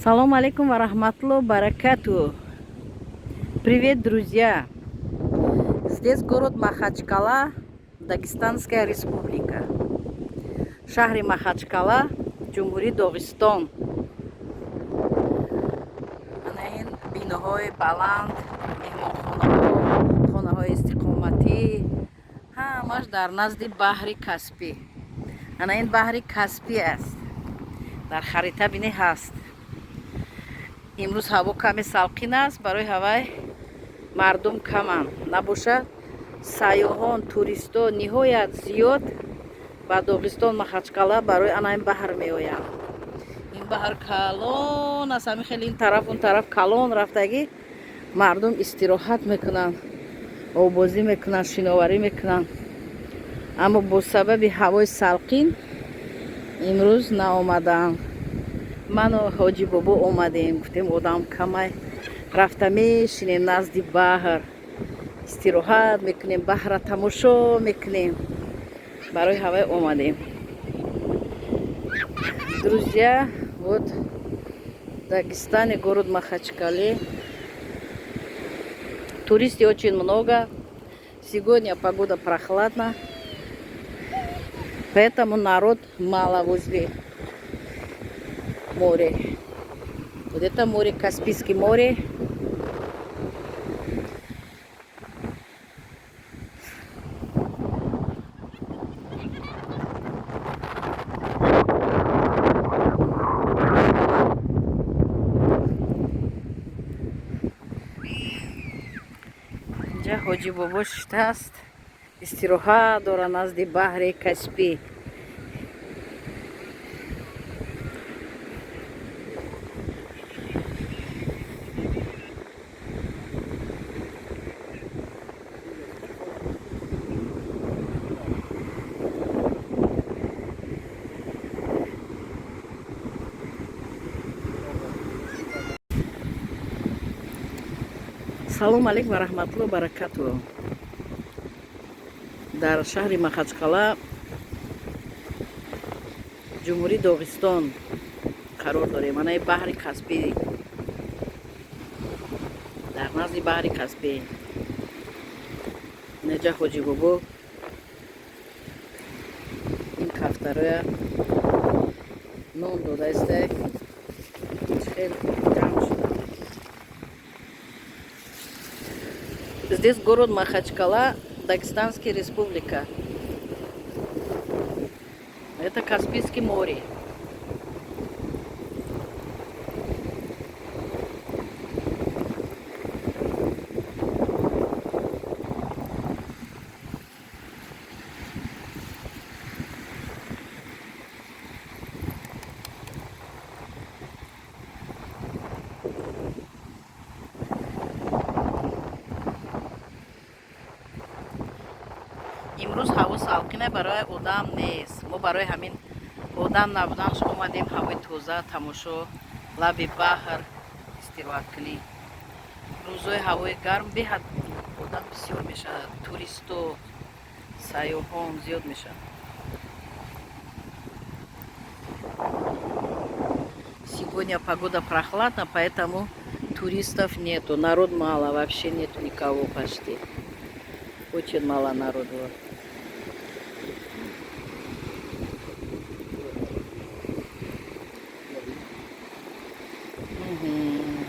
Салом алейкум ва рахматулло баракату. Привет, друзья! Здесь город Махачкала, Дагестанская республика. Шаҳри Махачкала, Ҷумҳурии Доғистон. Ана ин биноҳои баланд, меҳмонхонаҳо, хонаҳои истиқоматӣ, ҳамаш дар назди баҳри Каспӣ. Ана ин баҳри Каспӣ аст. Дар харита бине ҳаст. Имрӯз ҳаво каме салқин аст, барои ҳавай мардум каманд. Набошад, сайёҳон, туристо ниҳоят зиёд ба Доғистон, Махачкала барои ана ин баҳр меоянд. Ин баҳр калон аст, ҳамин хеле ин тараф, он тараф калон рафтагӣ, мардум истироҳат мекунанд, оббозӣ мекунанд, шиноварӣ мекунанд. Аммо бо сабаби ҳавои салқин имрӯз наомаданд. Ману Ҳоҷи Бобо омадем, гуфтем, одам камай, рафта мешинем назди баҳр, истироҳат мекунем, баҳра тамошо мекунем. Барои ҳавай омадем. Друзья, вот Дагестане, город Махачкале. Туристов очень много. Сегодня погода прохладна, поэтому народ мало возле моря. Вот это море, Каспийское море. Инҷа Ҳоҷи Бобо шиштааст, истироҳат дора назди баҳри Каспӣ. Салом алейкум ва раҳматулло баракату. Дар шаҳри Махачқала, Ҷумҳурии Доғистон қарор дорем. Анаи баҳри Каспӣ, дар назди баҳри Каспӣ. Неҷа Ҳоҷи Бобо ин кафтароя нон додаиста, хел ҷамъ шуда. Здесь город Махачкала, Дагестанская республика. Это Каспийское море. Имрӯз ҳаво салқина, барои одам нест. Мо барои ҳамин одам набуданаш омадем, ҳавои тоза тамошо, лаби баҳр истироҳаткунӣ. Рӯзҳои ҳавои гарм беҳад одам бисёр мешавад, туристо, сайёҳон зиёд мешавад. Сегодня погода прохладна, поэтому туристов нету, народ мало, вообще нету никого почти. Очень мало народу. Мгм.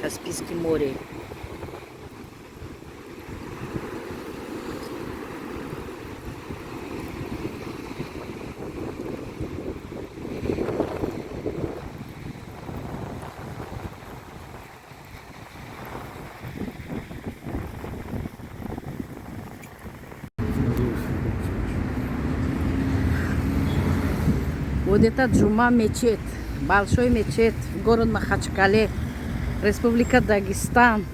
Каспийское море. Вот это Джума мечеть, большой мечеть в город Махачкале, Республика Дагестан.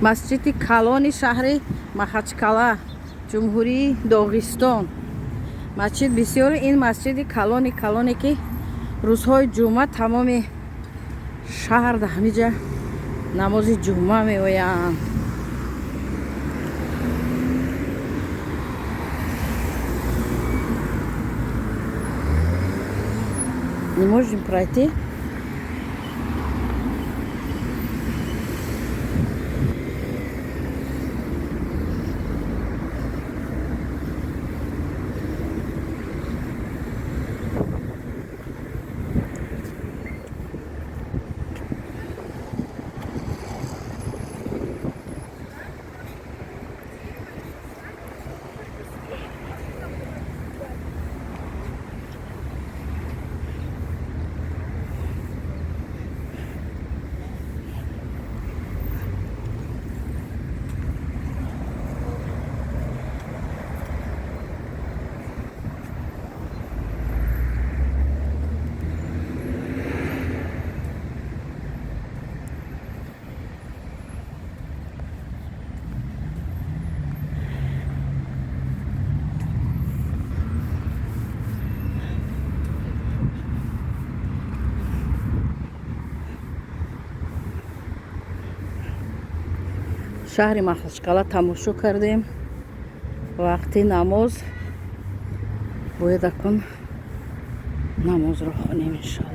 Масҷиди калони шаҳри Махачкала, Ҷумҳурии Доғистон. Масҷид бисёр, ин масҷиди калони калоне, ки рӯзҳои ҷумъа тамоми шаҳр дар ҳамиҷа намози ҷумъа меоянд. Не можем пройти. Шаҳри Махачкала тамошо кардем. Вақти намоз бояд, акун намозро хонем, иншалло.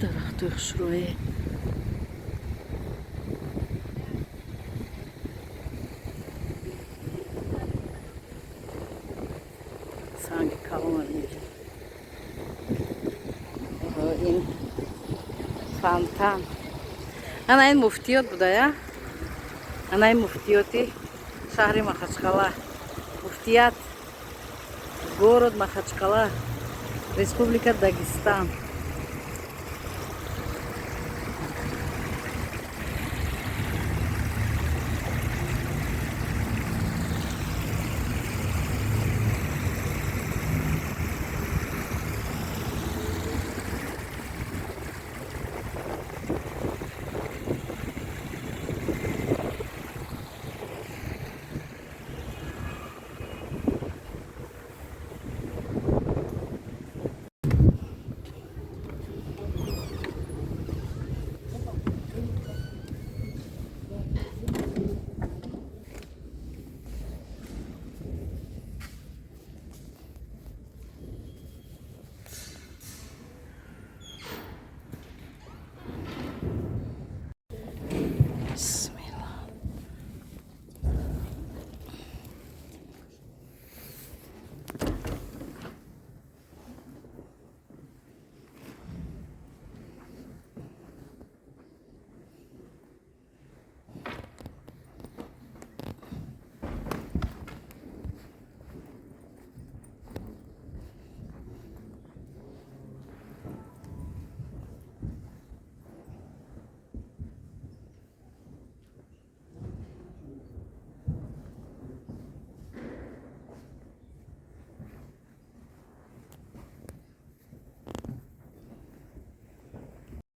Дарахтои хушрӯе. Санги калон инҷа, ин фонтан. Ана ин муфтиёт будая, ана ин муфтиёти шаҳри Махачқала, муфтият город Махачкала, Республика Дагестан.